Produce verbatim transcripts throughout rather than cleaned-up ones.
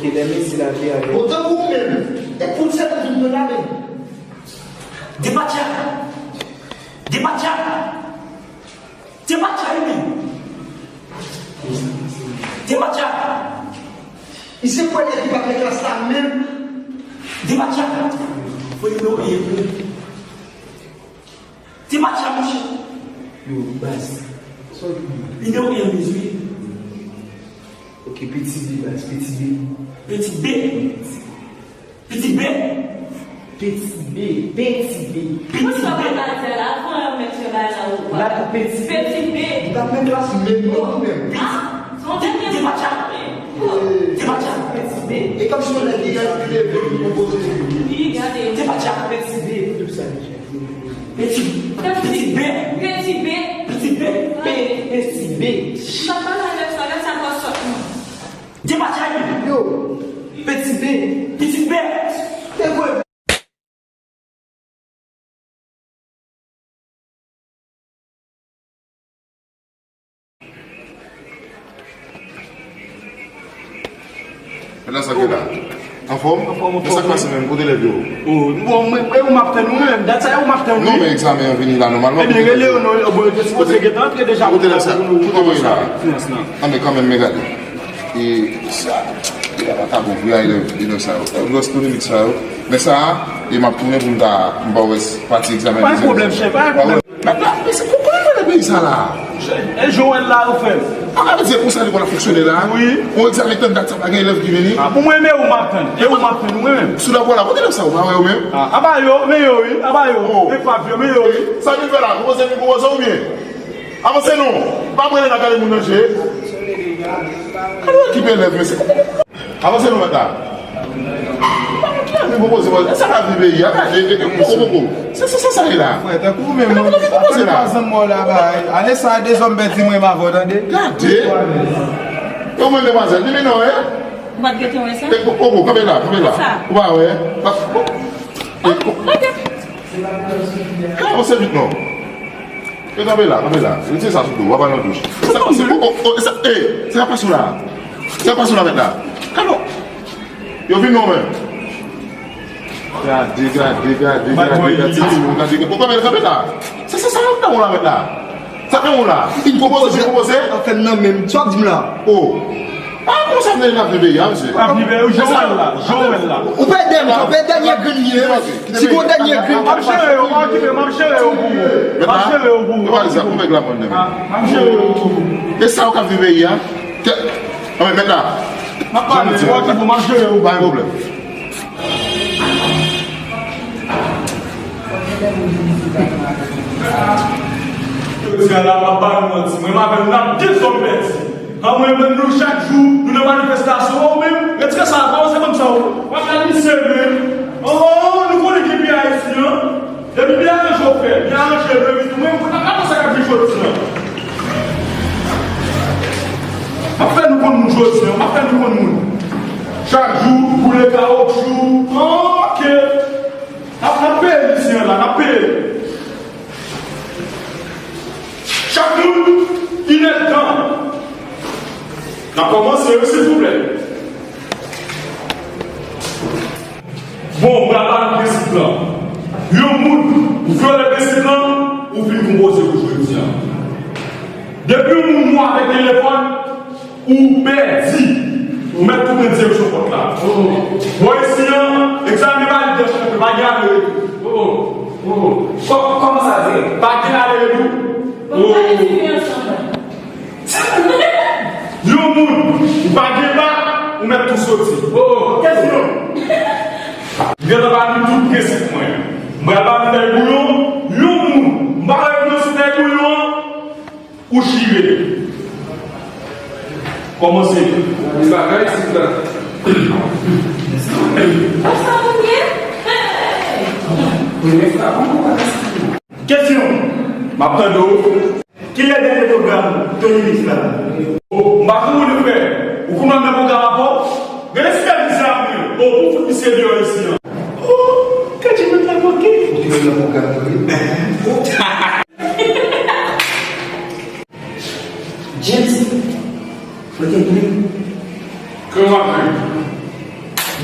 Ki lè mezi la te ale. Bon, tankou ou menm, e pou l sèten vin nan lame. Depatcha! Depatcha! Depatcha, wi menm! Depatcha! Misye kwè nèg ki pa t nan klas la menm. Depatcha! Fò nimewo en pou ou. Depatcha, monchè! Yo, baz. Sa w di? Nimewo en, mezi. Ok, Peti B, baz, Peti B. Peti B? Peti B? Peti B, Peti B, Peti B. Peti B. Peti B. Ou pa nan menm klas menm, non, ou menm. Ah, se yon dènye. Depatcha. Depatcha. Peti B. E kòm si yon nèg ki gade ki leve pou konpoze. Wi, gade. Depatcha. Peti B, tout sa, mesye. Peti, Peti B. Peti B. Peti B. Pe, Peti B. M pa pale avèk sa, lè sa pa sòt non. Depatcha wi. Yo, Peti B. Peti B. Te voye. Mèt la, sa k fèt la? Anfòm? Anfòm, anfòm. Men sa k pase menm? Kote lèv yo? O, bon, mwen, e ou m ap tann ou menm. Dat sa, e ou m ap tann, wi. Non, men egzamen an vini la nòmalman. Ebyen, rele yo non, yo, bon, yo te sipoze gentan antre deja. Kote lèv sa? Kote w ye la? Finans lan. A, men kanmenm, men gade. E sa, e la ta bon, vre a, e lèv, e lèv sa yo. Gwòs polemik sa yo. Men sa, e m ap tounen pou m ta, m pa wè pati egzamen. Pa gen pwoblèm, chèf, pa gen pwoblèm. Mèt la, men se pou konnen mwen nan peyi sa la. E jan w wè l la, ou fè l. A, sa vle di se konsa lekòl ap fonksyone la? Wi. Yon egzamen tann dat sa pa gen elèv ki vini? A, pou mwen, men ou m ap tann. E ou m ap tann, ou menm. Sou la vwala, kote lèv sa ou pa wè yo menm? A, aba yo, men yo wi, aba yo. O. Men pa vye, men yo wi. Sa vin fè la, konpoze vin konpoze oubyen? Avanse non. Pa pran nan gade moun nan je. Gade w okipe elèv, men se Avanse non, mèt la. Ki la vin konpoze, mwen. Sa ka vin peyi a, gade, e, e, poko, poko. Se, se, se sa ye la. Frè, tankou ou menm, mwen, apèn pa zanm mò la, bay. Ane sa, dezòm pèdi mwen, m avè w, tande. Gade. Yo, mwen, demwazèl, li vin non, e? Ou pa t gentan wè sa? E, poko, kanpe la, kanpe la. Sa. Ou pa wè? Pa, e, ko- Ka avanse vit non. E kanpe la, kanpe la. Retire sa sou do, w ap al nan douch. Sa, sa, o, o, o, sa, e, sa ka pase w la. Sa ka pase w la mèt la. Kado. Yo vin non men. Gade, gade, gade, gade, gade, ti timoun, gade, gade. Bon, kanpe, kanpe la. Sa, sa, sa, sa, sa, la mèt la. Sa fè ou la? Vin konpoze, vin konpoze. An fè m nan menm. Sa w ap di m la? O. A, konsa m nan vin peyi a, mesye. Ap vin peyi, jan w wè l la, jan w wè l la. Ou pè dèm, ou pè dènye grenn li ye. Si gon dènye grenn. M ap jere yo, m ap okipe, m ap jere yo pou ou. M ap jere yo pou ou. M ap jere yo pou ou. E sa ou k ap vin peyi a? Kè, anmè, mèt la. M ap pale, m ap okipe, m ap jere yo. Pa gen pwoblèm. Jodi a la, m ap ba nou manti. Mwen menm avè l, n ap dezòm pèdi. An mwen menm, nou chak jou, nou nan manifestasyon. Ou menm, retire sa, kòmanse ban m sa, ou. W ap gade misye menm. O, nou konnen ki peyi Ayiti an. Depi byen aranje w fè, byen aranje l, revize. Mwen, mwen pa konn sa k ap vin jodi a. M ap fè nou konn moun jodi a, m ap fè nou konn moun. Chak jou, boule kawotchou. Ok. N ap, n ap peye misye an la, n ap peye. Chak moun, inèdtan. N ap kòmanse, wi, silvouplè. Bon, m pral ba nou prensip lan. Yon moun, ou vyole prensip lan, ou fin konpoze pou jodi a. Depi yon moun mò avèk telefòn, ou pèdi. Ou mèt tounen direksyon pòt la. Bò isi an, egzamen valide, chèf, pa gen ale retou. Kò-, kòman sa, direktè? Pa gen ale retou. Bon, sa vle di nou ansanm la. Yon moun, ou pa gen bak, ou mèt tou soti. O, o, kesyon. M gentan ba nou tout prensip mwen. M pral ba nou fèy bouyon. Yon moun, m pa wè nou sou fèy bouyon an, ou chire. Kòmanse. Gen bagay isit la. Sa moun ye? Kesyon. M ap tande w. Kilè dènye pwogram Tony Mix la? O, m pa konprann ou, frè. Ou konn nan pwogram ankò? Gade sipèvizè a mwen. O, pou fout misye deyò isi an. O, Kadjinòt la manke. Ou te nan pwogram, wi. James, mwen te vle. Kòman, frè?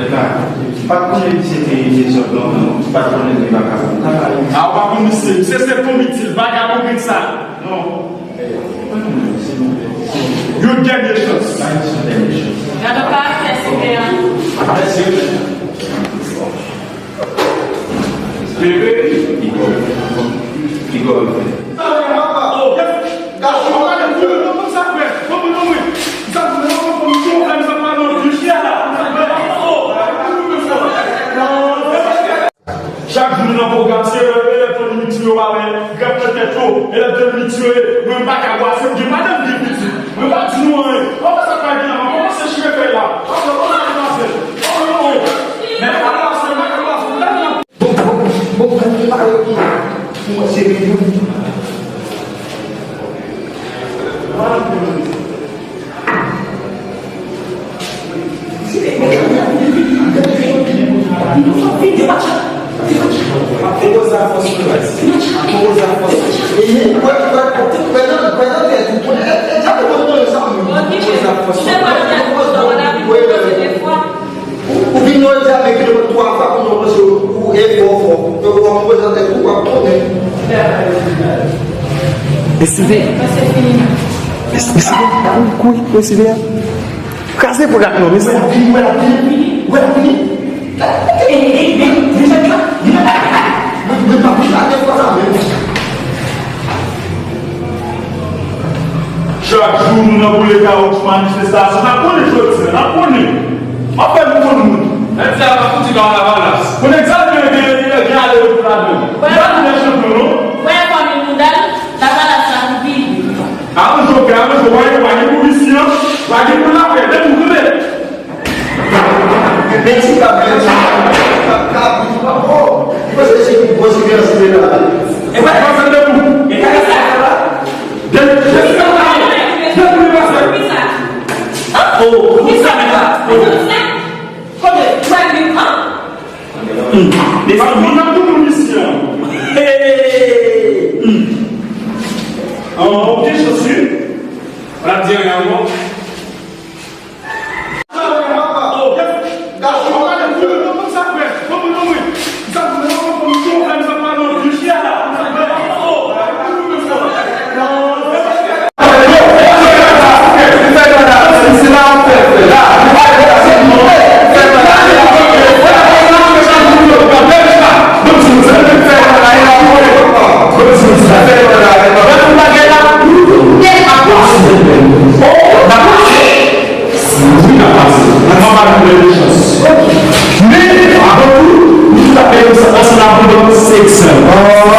Mèt la, m pa t konnen misye te dezòd lontan, non. M pa t konnen li vakabon. A, ou pa konn misye. Misye se konbit, li vakabon grenn sa. Non. Yon dènye chans. Gade karaktè sipè a. Mèsi. Bebe. Igor. Igor. Chak jou nou nan pwogram, se elèv, elèv Tony Mitsuyo pa wè, grèv nan tèt yo, elèv Tony Mitsuyo, mwen m pa ka bwase, m gen madanm, m gen pitit, mwen pa di nou anyen. Kòman sa pral gen la, mwen kòmanse chire fèy la. Kòman sa pral pase? Kòman nou wè? Men pa bwase, men pa bwase, men pa bwase. Bon, bon, bon, bon, bon, pa yo ki pou mwen se moun. Ou vin nan Dyamen kilomèt twa fwa pou nou panse ou e fò fò. Fè ou ap prezante tou w ap konnen. Deside. Deside. Kouri, kouri, deside. Kraze pou dat non, mesye. Wè la vini, wè la vini, wè la vini. Ey, ey, ey, vin mèt la, vin mèt la. Mwen, mwen pa vin la de fwa sa menm. Chak jou nou nan boule kawoutchou manifestasyon, n ap konnen jodi a, n ap konnen. M ap fè nou konn moun. Jodi a, n ap fouti ba w Lavalas. Pou nèg sa, gen, gen, gen, gen ale retour ladan. Y ap tounen chanpyon, non? Wè fanmi Moudal, Lavalas la pou vini. Aranjman, fè aranjman, pa gen, pa gen pou misye, pa gen pou lapè, men pou vre. Men ti kab, men ti kab, kab, kab, li pa bon. Li panse se pou konsekans li la. E pa konsekans de pou. E pa konsekans la. De, de, de, de, de, de, oh, kisa men la? Kote? Mwen vin, an? Hmm. Mezanmi. Hey! Hmm. An, ok, chans wi. Pa di anyen ankò. Wi, n ap pase. Mwen pa nan lè de chans. Men, avan tou, nou tout ap mete ansanm avèk nou, se egzanp.